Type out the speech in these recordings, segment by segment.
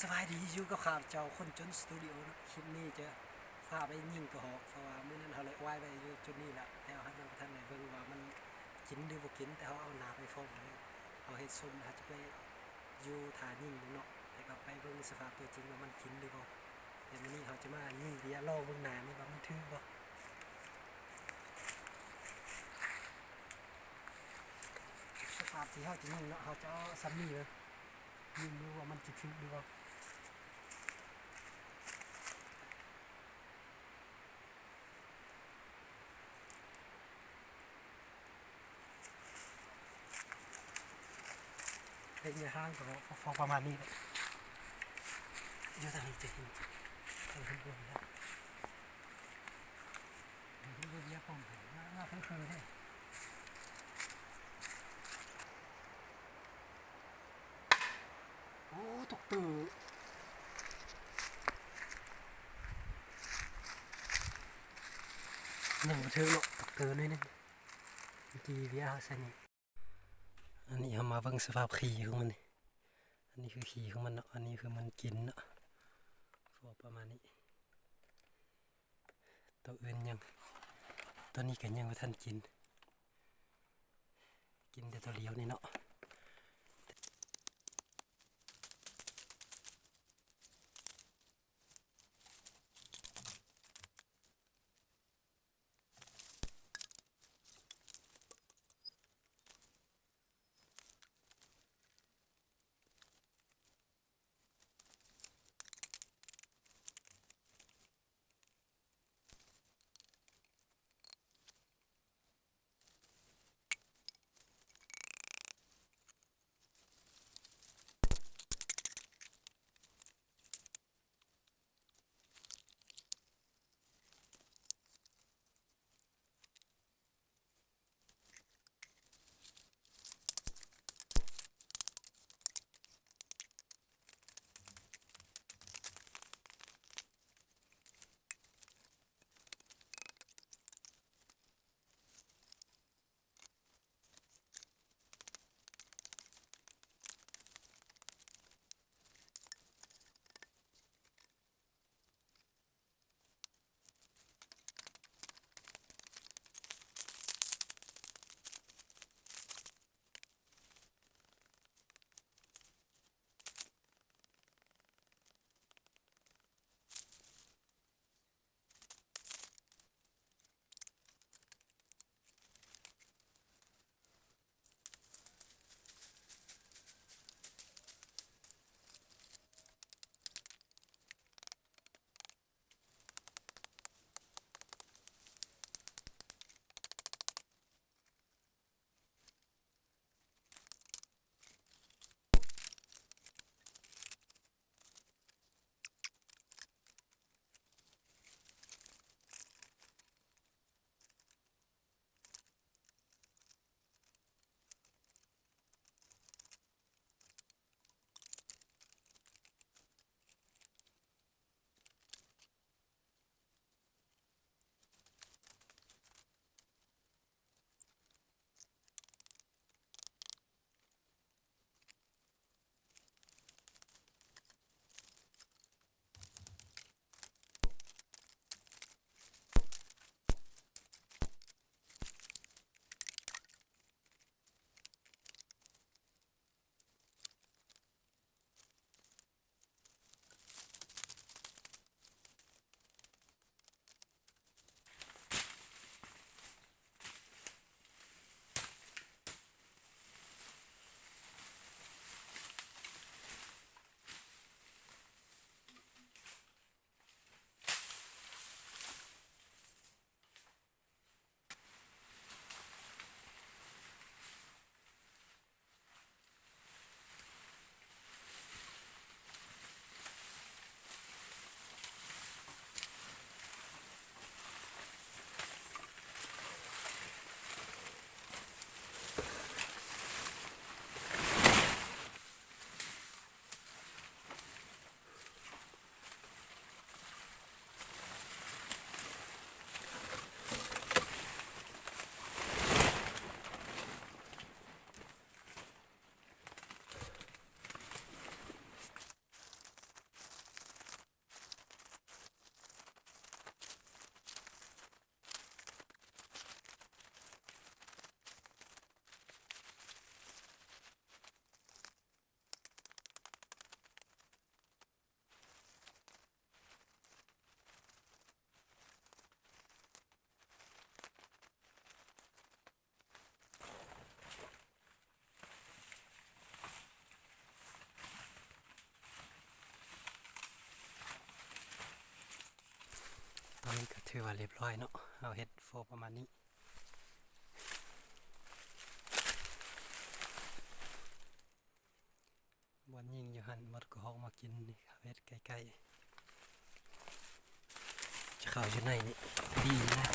ສະບາຍດີ ຢູ່ກັບຂ້າພະເຈົ້າຄົນຈົນສະຕູດິໂອເນາະ. ຄລິບນີ້ຈະພາໄປຍິງກະຮອກ ເພາະວ່າມື້ນັ້ນເຮົາໄດ້ອາຍໄວ້ຢູ່ຈຸດນີ້ລະ ແຕ່ວ່າເຮົາຍັງບໍ່ທັນໄດ້ເບິ່ງວ່າມັນກິນຫຼືບໍ່ກິນ ແຕ່ເຮົາເອົາໜ້າໄປພ້ອມກັນເລີຍ. ເຮົາເຮັດຊົມ ເຮົາຈະໄປຢູ່ຖ້າຍິງເບິ່ງເນາະ ແຕ່ກໍໄປເບິ່ງສະພາບຕົວຈິງວ່າມັນກິນຫຼືບໍ່. ແຕ່ມື້ນີ້ເຮົາຈະມາຍິງເບຍລອງເບິ່ງໜ້ານີ້ວ່າມັນຖືກບໍ່. ສະພາບທີ່ເຮົາຈະຍິງເນາະ ເຮົາຈະເອົາຊ່ຳນີ້ເບິ່ງ ຍິງເບິ່ງວ່າມັນຊິຖືກຫຼືບໍ່. ເປັນຢູ່ຫ່າງກໍພໍປະມານນີ້ແຫຼະ ຢູ່ທາງນີ້ຈະເຫັນ ເຫັນເບິ່ງນະ. ໂອ້ ຕົກຕື່ ຍັງບໍ່ຖືກເນາະ ຕົກຕື່ໜ້ອຍໜຶ່ງ. ເມື່ອກີ້ເບຍເຮົາໃສ່ນີ້ ອັນນີ້ເຮົາມາເບິ່ງສະພາບຂີ້ຂອງມັນນີ້ ອັນນີ້ຄືຂີ້ຂອງມັນເນາະ ອັນນີ້ຄືມັນກິນເນາະ ພໍປະມານນີ້. ໂຕອື່ນຍັງ ໂຕນີ້ກໍຍັງບໍ່ທັນກິນ ກິນແຕ່ໂຕດຽວນີ້ເນາະ. ນີ້ກໍຖືວ່າລຽບຮ້ອຍເນາະ, ເຮົາເຮັດພໍປະມານນີ້. ບ່ອນຍິງຢູ່ຫັ້ນ ໝົດກະຮອກມາກິນນີ້, ເຮົາເຮັດໃກ້ໆ ຈະເຂົ້າຢູ່ໃນນີ້ ດີນະ.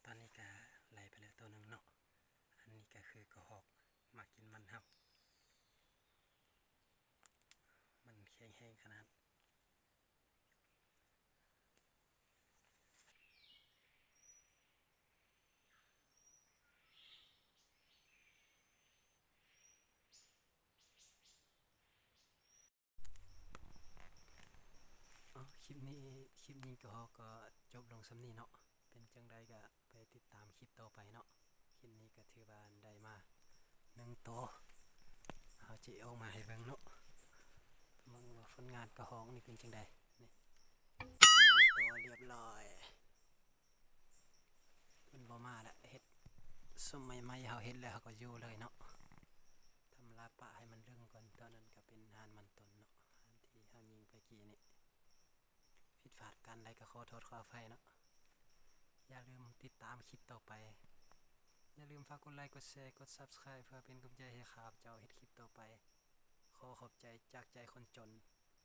ຕອນນີ້ກະໄລ່ໄປແລ້ວໂຕໜຶ່ງເນາະ. ອັນນີ້ກະຄືກະຮອກມາກິນມັນເຮົາ, ມັນແຂງແຮງຂະໜາດ. ເອົາ ຄລິບນີ້ ຄລິບຍິງກະຮອກກໍຈົບລົງສ່ຳນີ້ເນາະ. ເປັນຈັ່ງໃດກໍໄປຕິດຕາມຄລິບຕໍ່ໄປເນາະ. ຄລິບນີ້ກໍຖືວ່າໄດ້ມາໜຶ່ງໂຕ, ເຮົາຈະເອົາອອກມາໃຫ້ເບິ່ງເນາະ. ເບິ່ງວ່າຜົນງານກະຮອກນີ້ເປັນຈັ່ງໃດ. ນີ້ ໜຶ່ງໂຕລຽບຮ້ອຍ. ບໍ່ມາແລ້ວ ເຮັດຊຸມໃໝ່ໆ ເຮົາເຮັດແລ້ວເຮົາກໍຢູ່ເລີຍເນາະ. ທຳລາຍປ່າໃຫ້ມັນເລິງກ່ອນ. ຕອນນັ້ນກໍເປັນຮ້ານມັນຕົ້ນເນາະ ຮ້ານທີ່ເຮົາຍິງໄປກີ້ນີ້. ຜິດພາດການໃດກໍຂໍໂທດຂໍອະໄພເນາະ. ຢ່າລືມຕິດຕາມຄລິບຕໍ່ໄປ. ຢ່າລືມຝາກກົດໄລ ກົດແຊ ກົດ Subscribe ເພື່ອເປັນກຳລັງໃຈໃຫ້ຂ້າພະເຈົ້າເຮັດຄລິບຕໍ່ໄປ. ຂໍຂອບໃຈຈາກໃຈຄົນຈົນ.